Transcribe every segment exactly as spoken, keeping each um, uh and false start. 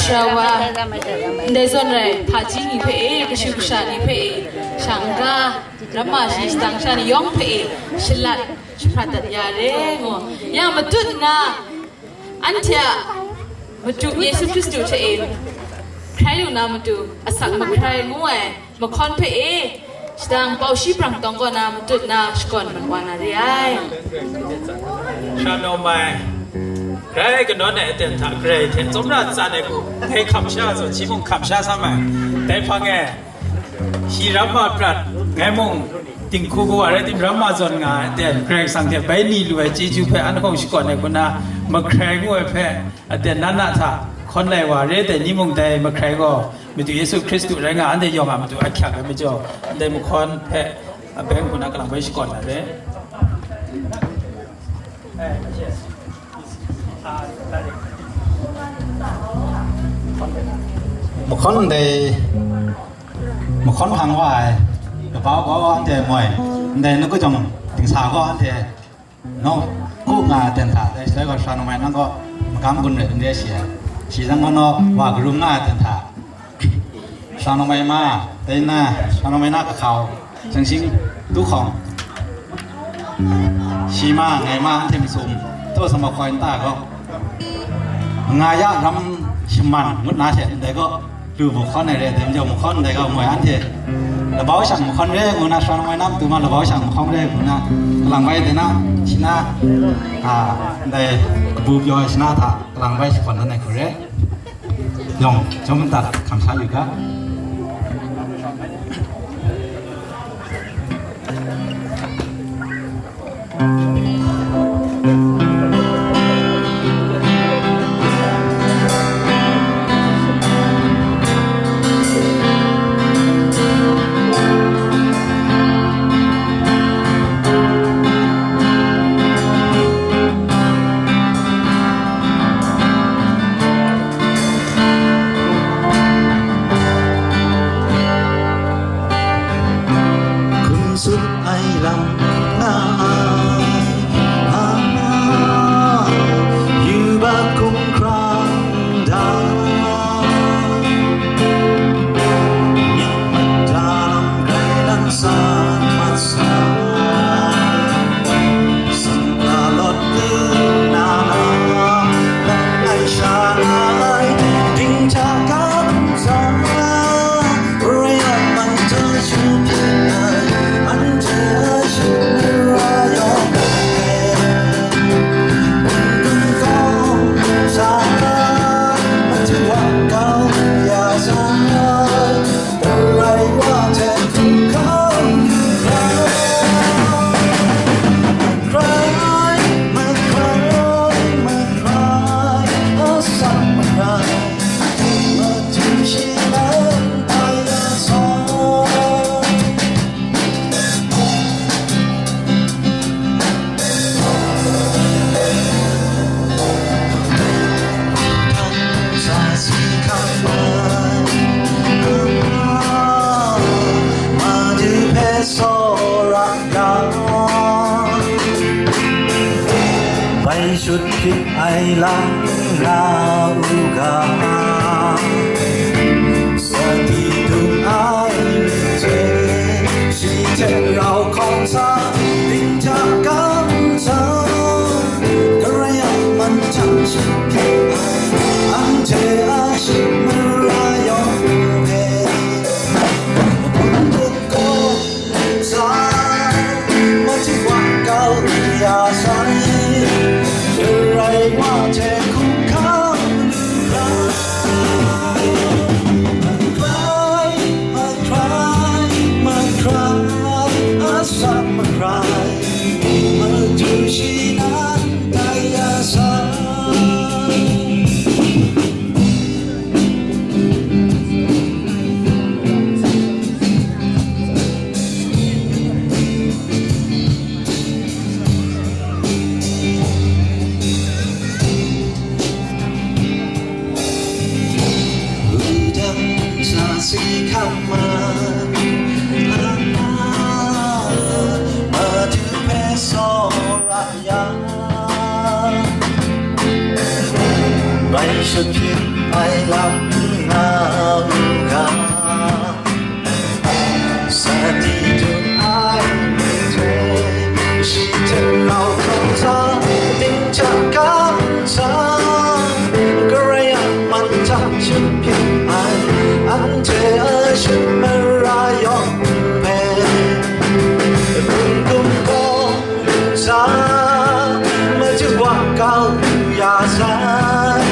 Sha wa, ndai zawn rai, hpaji ni hpe e, kashu kasha ni hpe e, sha n-ga, ramma shi shadang sha ni yawng hpe e, shalat, jahprat dat ya re, ngu. Ya matut nna, anhte a Madu Yesu Hkristu hte e hkrai lu na matu, asak mahkrai ngu ai mahkawn hpe e, shadang Pau Shi Brang Tawng kaw na matut na shakawn mat wa na re ai. Sha naw mai, grai kanawn ai aten hta grai hte tsawmra tsan ai hku, ngai hkam sha zawn, shi mung hkam sha sam ai. Dai hpang e, shi ramma prat, ngai mung dinghku kawa rai tim, ramma zawn nga ai aten, Karai Kasang hte bai ni lu ai chyeju hpe an hkawng shakawn ai hku na, mahkrai ngu ai hpe, aten na na hta hkawn lai wa re, dai ni mung dai mahkrai gaw Madu Yesu Hkristu rai nga, anhte yawng a matu ahkyak ai majaw, ndai mahkawn hpe abeng hku na kalang bai shakawn na re. Mahkawn ndai, mahkawn hpang wa ai, kabau gaw anhte moi, ndai nawku jawng dingsa gaw anhte Nawku nga ai aten hta, dai shaloi gaw sara nang mai nang kaw magam gun rai n re shi ai. Shi jang gaw naw wa karum nga ai aten hta, sara nang mai ma, dai na, sara nang mai na kahkau, Chyangsing, Tuhkawng, shi ma, ngai ma, anhte masum, taw sa ma hkoi nta gaw, nga ya lam shaman ngut na she, ndai gaw, lu mahkawn ai re, dai majaw mahkawn ndai ga moi anhte, labau shang mahkawn re ngu na, sara nang mai na matu ma labau shang mahkawn re ngu na, kalang bai de na, shi na, a, ndai kabu pyaw ai shi na hta, kalang bai shakawn dan ai hku re. Yawng, jawm ntat, hkam sha yu ga. Hkum tsup ai lam nga ai, a, yubak hkumhkrang da, myit mada lam grai lang san mat sai. Sangka lawt lu na lam, langai sha na ai, ding hta kam sa, Karai a man hta shu hpyi ai, anhte a shing mara yawng e. Hpung dum kawng sa, madu wa kau ya sa ai, Karai wa hte hkungga lu hkra, makrai, makrai, makrai, asak makrai, madu shi nan tai ya sa. Bai shut hpyit ai lam nga u ga, sadi dung ai myit hte, shi hte rau hkawng sa, ding hta kam sa, Karai a man hta shu hpyi ai, anhte a shing mara yawng hpe, hpung dum kawng sa, madu wa kau ya sai, Karai wa hte hkungga lu hkra, makrai, makrai, makrai, asak makrai, madu shi nan tai ya sai. Wudang sa si hkam ma, madu hpe tsawra ya, bai shut hpyit Ai lam nga u ga, sa ni dum ai myit hte, shi hte lau hkawm sa, dingchang kamsham, Karai a man hta shim hpyi ai, anhte a shut mara yawng hpe, hpung hkum gaw sa, madu wa kau ya sai,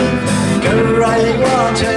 Karai wa hte